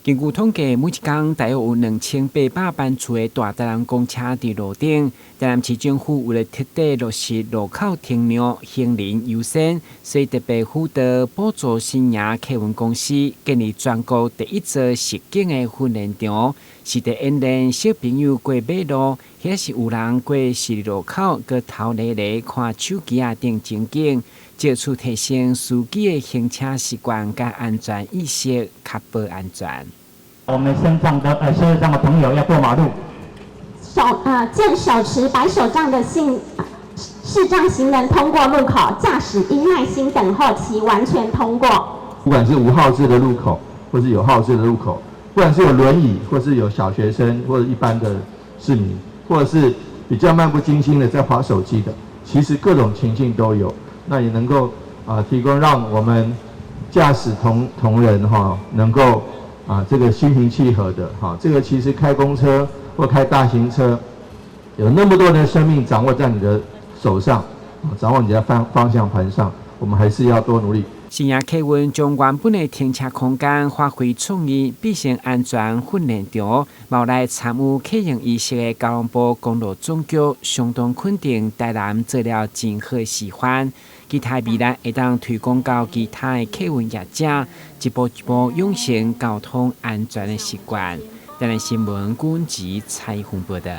根據統計，每一工大約有2800班次的大台南公車佇路頂。台南市政府為了徹底落實路口停讓、行人優先，所以特別輔導補助新營客運公司建立全國第一座實景的訓練場，實地演練小朋友過馬路，或是有人過十字路口，閣頭咧咧看手機仔等情景，藉此提升司機的行車習慣佮安全意識，確保安全。我們身上的身上的朋友要過馬路，見手持白手杖的視障行人通過路口，駕駛應耐心等候其完全通過。不管是無號誌的路口，或是有號誌的路口，不管是有輪椅，或是有小學生，或者一般的市民，或者是比較漫不經心的在滑手機的，其實各種情境都有。那也能夠提供讓我們駕駛同仁哈能夠這個心平氣和的哈，這個其實開公車或開大型車，有那麼多人的生命掌握在你的手上，掌握你的方向盤上，我們還是要多努力。新營客運將原本的停車空間發揮創意，變成安全訓練場。嘛來參與啟用儀式的交通部公路總局相當肯定台南做了真好示範，期待未來會當推廣到其他的客運業者，一步一步養成交通安全的習慣。台南新聞郭文吉採訪報道。